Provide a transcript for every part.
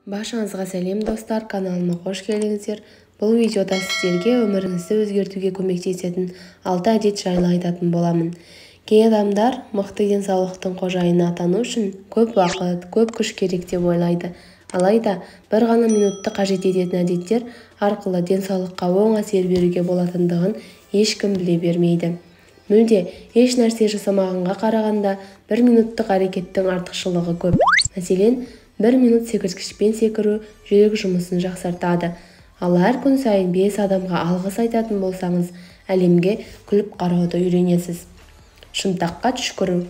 Баршаңызға сәлем достар, каналыма қош келдіңіздер. Бұл видеода сіздерге өміріңізді өзгертуге көмектесетін 6 әдет жайлы айтатын боламын. Кей адамдар мықты денсаулықтың қожайыны атану үшін көп уақыт, көп күш керек деп ойлайды. Алайда бір ғана минутты қажет ететін әдеттер арқылы денсаулыққа оң әсер беруге болатындығын ешкім біле бермейді. Мүлде еш нәрсе жасамағанға қарағанда бір минуттық әрекеттің артықшылығы көп. Мәселен, бір минут секірткішпен секіру жүрек жұмысын жақсартады. Ал әр күн сайын 5 адамға алғыс айтатын болсаңыз, әлемге күліп қарауды үйренесіз. Шынтаққа түшкіру.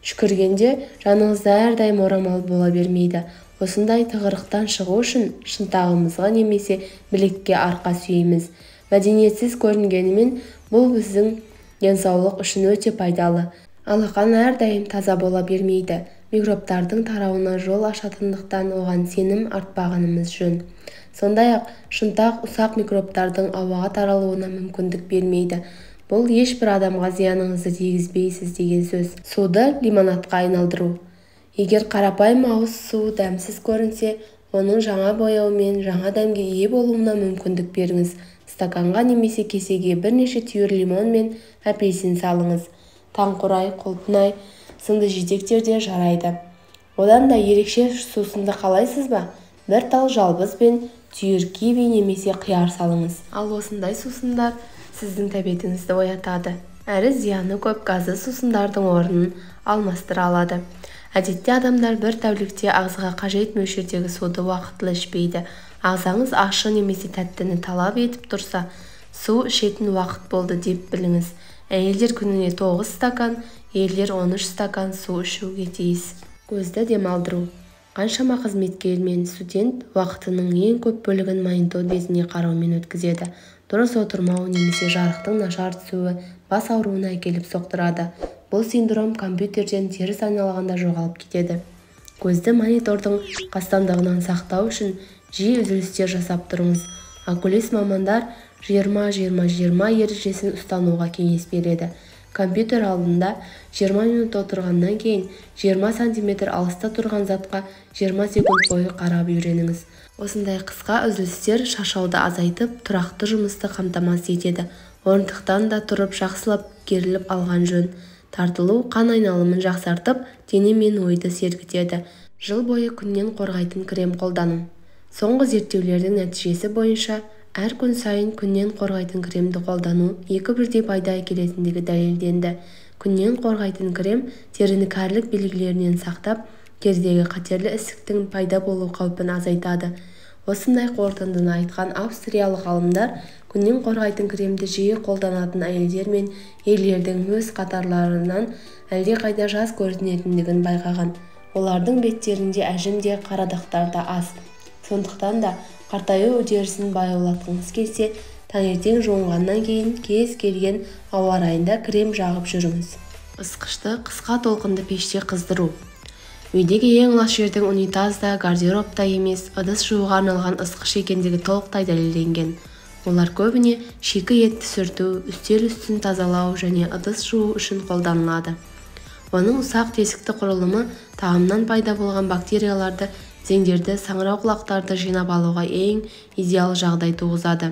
Түшкіргенде жаныңызда әрдайым орамал бола бермейді. Осындай тығырықтан шығу үшін шынтағымызға немесе білекке арқа сүйейміз. Мәдениетсіз көрінгенімен бұл біздің денсаулық үшін өте пайдалы. Алақан әрдайым таза бола бермейді. Микробтардың тарауына жол ашатындықтан оған сенім артпағанымыз жөн. Сондай-ақ, шынтақ ұсақ микробтардың ауаға таралуына мүмкіндік бермейді. Бұл ешбір адамға зияныңызды тигізбейсіз деген сөз. Суды лимонадқа айналдыру. Егер қарапайым ауыз су дәмсіз көрінсе, оның жаңа бояумен жаңа дәмге ие болуына мүмкіндік беріңіз. Стаканға немесе кесеге бірнеше түйір лимон мен апельсин салыңыз. Таңқурай, құлпынай сынды жидектер де жарайды. Одан да ерекше сусынды қалайсыз ба? Бір тал жалбыз бен түйір киви немесе қияр салыңыз. Ал осындай сусындар сіздің тәбетіңізді оятады. Әрі зияны көп газды сусындардың орнын алмастыра алады. Әдетте адамдар бір тәулікте ағзаға қажет мөлшердегі суды уақытылы ішпейді. Ағзаңыз ащы немесе тәттіні талап етіп тұрса, су ішетін уақыт болды деп біліңіз. Әйелдер күніне 9 стакан, ерлер 13 стакан су ішуге тиіс. Көзді демалдыру. Қаншама қызметкер мен студент уақытының ең көп бөлігін монитор бетіне қараумен өткізеді. Дұрыс отырмау немесе жарықтың нашар түсуі бас ауруына әкеліп соқтырады. Бұл синдром компьютерден теріс айналғанда жоғалып кетеді. Көзді монитордың қастандығынан сақтау үшін жиі үзілістер жасап тұрыңыз. Окулист мамандар 20-20-20 ережесін ұстануға кеңес береді. Компьютер алдында 20 минут отырғаннан кейін 20 сантиметр алыста тұрған затқа 20 секунд бойы қарап үйреніңіз. Осындай қысқа үзілістер шаршауды азайтып, тұрақты жұмысты қамтамасыз етеді. Орындықтан да тұрып жақсылап керіліп алған жөн. Тартылу қан айналымын жақсартып, дене мен ойды сергітеді. Жыл бойы күннен қорғайтын крем қолдану. Соңғы зерттеулердің нәтижесі бойынша, әр күн сайын күннен қорғайтын кремді қолдану екі бірдей пайда әкелетіндігі дәлелденді. Күннен қорғайтын крем теріні кәрілік белгілерінен сақтап, терідегі қатерлі ісіктің пайда болу қаупін азайтады. Осындай қорытындыны айтқан австриялық ғалымдар күннен қорғайтын кремді жиі қолданатын әйелдер мен ерлердің өз қатарларынан әлдеқайда жас көрінетіндігін байқаған. Олардың беттерінде әжім де, қара дақтар да аз. Сондықтан да қартаю үдерісін баяулатқыңыз келсе, таңертең жуынғаннан кейін кез келген ауа райында крем жағып жүріңіз. Ысқышты қысқа толқынды пеште қыздыру. Үйдегі ең лас жердің унитаз да, гардероб та емес, ыдыс жууға арналған ысқыш екендігі толықтай дәлелденген. Олар көбіне шикі етті сүрту, үстел үстін тазалау және ыдыс жуу үшін қолданылады. Оның ұсақ тесікті құрылымы тағамнан пайда болған бактерияларды, зеңдерді, саңырауқұлақтарды жинап алуға ең идеал жағдай туғызады.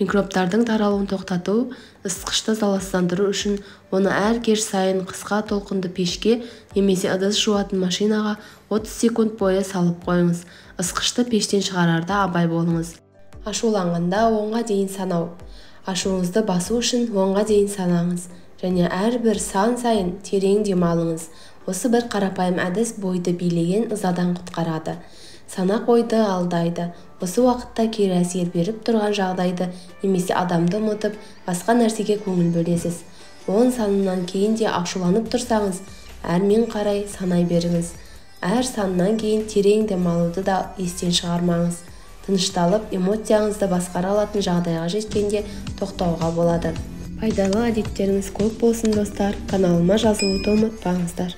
Микробтардың таралуын тоқтату, ысқышты залалсыздандыру үшін оны әр кеш сайын қысқа толқынды пешке немесе ыдыс жуатын машинаға 30 секунд бойы салып қойыңыз. Ысқышты пештен шығарарда абай болыңыз. Ашуланғанда 10-ға дейін санау. Ашуыңызды басу үшін 10-ға дейін санаңыз және әрбір сан сайын терең демалыңыз. Осы бір қарапайым әдіс бойды билеген ызадан құтқарады. Санақ ойды алдайды. Осы уақытта кері әсер беріп тұрған жағдайды немесе адамды ұмытып, басқа нәрсеге көңіл бөлесіз. 10 санынан кейін де ашуланып тұрсаңыз, әрмен қарай санай беріңіз. Әр саннан кейін терең демалуды да естен шығармаңыз. Тынышталып, эмоцияңызды басқара алатын жағдайға жеткенде тоқтауға болады. Пайдалы әдеттеріңіз көп болсын достар. Каналыма жазылуды ұмытпаңыздар.